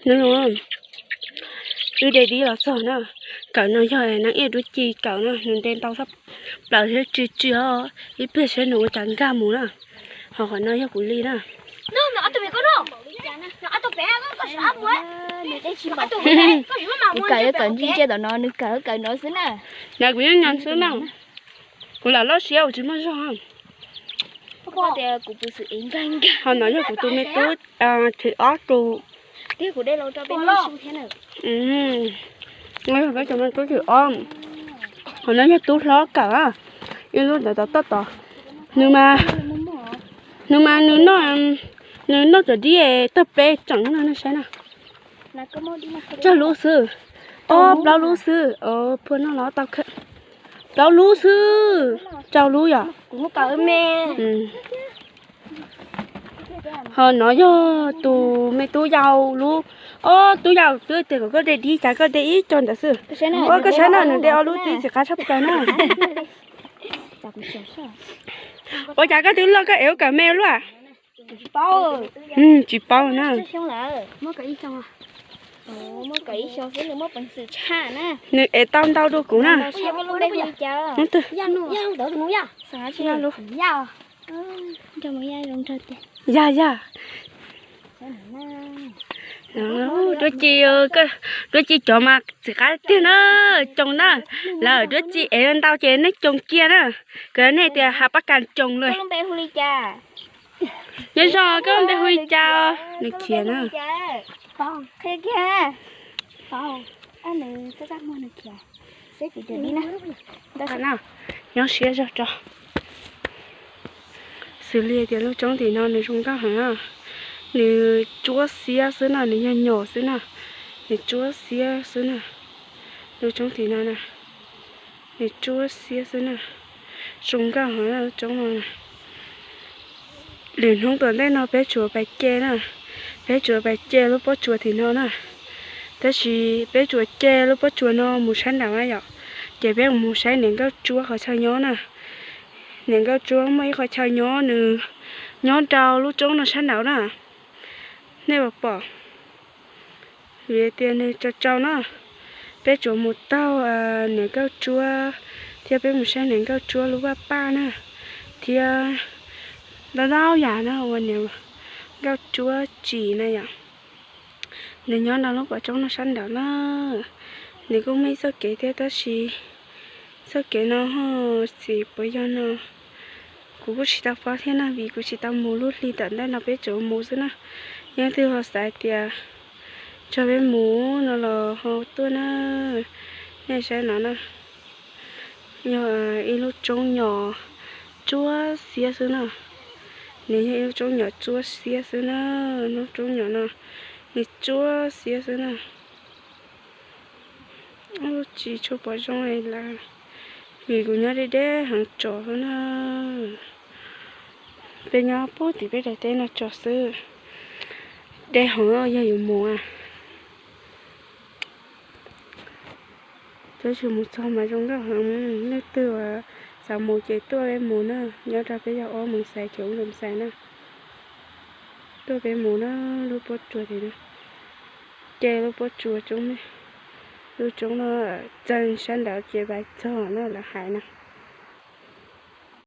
Nws, wb de dib los txog na. Kawm no yog Nab Ej Duab Ci kawm na, nws de ntau tshaj plaws thiab tsw tsw os. Ib pliag saib nws ua cas nkag mus na. Ho qhov no yog kuv li na. Kuv kawm yuav kawm ntsia ntsia tom no, nws kawm kawm no xwb na. Na kuv yeej nyob xwb na. Kuv lam loj siab kuv tsis muaj zog. Tias kuv puv xwm ev nkag nkag. Ho no yog kuv tus me tub thib ob tus. Thiab kuv de los rau peb noj su thiab na. Yog peb cov me tub thib ob. Ho no yog tub hlob kawm, ib lub ntawd tom toj tod. Nws mas, nws mas nws noj, nws noj cov dib tawg peb tseem no nej saib na. Tsawg lub xwb? Ob plaub lub xwb. Phua noj los tau kawg. Plaub lub xwb, rau lub yom. Ho no yog tus me tub yau lub. Ob tub yau twb tias kom koj de dib cas koj de ib co ntawd xwb. Ua koj saib na, nws de ob lub twb tsis qab tshaj plaws na. Ua cas koj twb loj koj ev ua kawm me luaj? Tsis paub na. Nws ev tau ntau dua kuv na. Yog, yog. Duab Ci, Duab Ci cov mas txiv qab tiag na, coos na. Lawv Duab Ci ev ntau ces nej coos cia na. Kawg nej tias has pab kas coos lawm. Nyob zoo, koj npe hu li cas? Nws khiav na. Nyob siab zog tso. Xws li tias lub roob tim no nws zoo nkauj heev na. Nws tsuab xiab xwb na, nws yog nyom xwb na. Nws tsuab xiab xwb na. Lub roob tim no na, nws tsuab xiab xwb na. Zoo nkauj heev na lub roob no. Lwm hnub tom ntej no peb tsuas pais ce na, peb tsuas pais ce lub pob tsuas tim no na. Tab sis peb tsuas ce lub pob tsuas no mus sab nraud na yom, ces peb mus saib niam nkauj tsuab qhov chaw nyob na. Niam nkauj tsuab muaj ib qhov chaw nyob, nws nyob rau lub roob no sab nraud na. Nej puas pom? Vim tias nws tsaus tsaus na, peb tsuas mus taug niam nkauj tsuab thiab peb mus saib niam nkauj tsuab lub vaj paj na, thiab ntau ntau yam na uas niam nkauj tsuab tsim na yom. Nws nyob rau lub qhov roob no sab nraud na. Nws kuj muaj ib txoj kev thiab tab sis txoj kev no ho txiv puas yog no, kuv kuj tsis tau paub thiab na, vim kuv tsis tau mus lub hli tom ntej no, peb tsuas mus xwb na. Yog leej twg ho xav tias tso peb mus no los ho tuaj na. Nej saib no na, yog ib lub roob nyom tsuab xiab xwb na. Nws yog ib lub roob nyom tsuab xiab xwb na. Lub roob nyom no nws tsuab xiab xwb na. Tsis tshua pom zoo li lawm, vim kuv nyob deb deb heev tsom xwb na. Peb nyob puag tim peb daim teb no tsom xwb. Deb heev, yog yuav mus a, tab sis mus txog mas zoo nkauj heev. Leej twg xav mus ces tuaj peb mus na. Nyob rau peb yog ob Moos Xais ces ub Moos Xais na. Tuaj peb mus na, lub pob tsuas tim no, ce lub pob tsuas roob, lub roob no txeeg sab nraud ces vais txog na lawv hais na.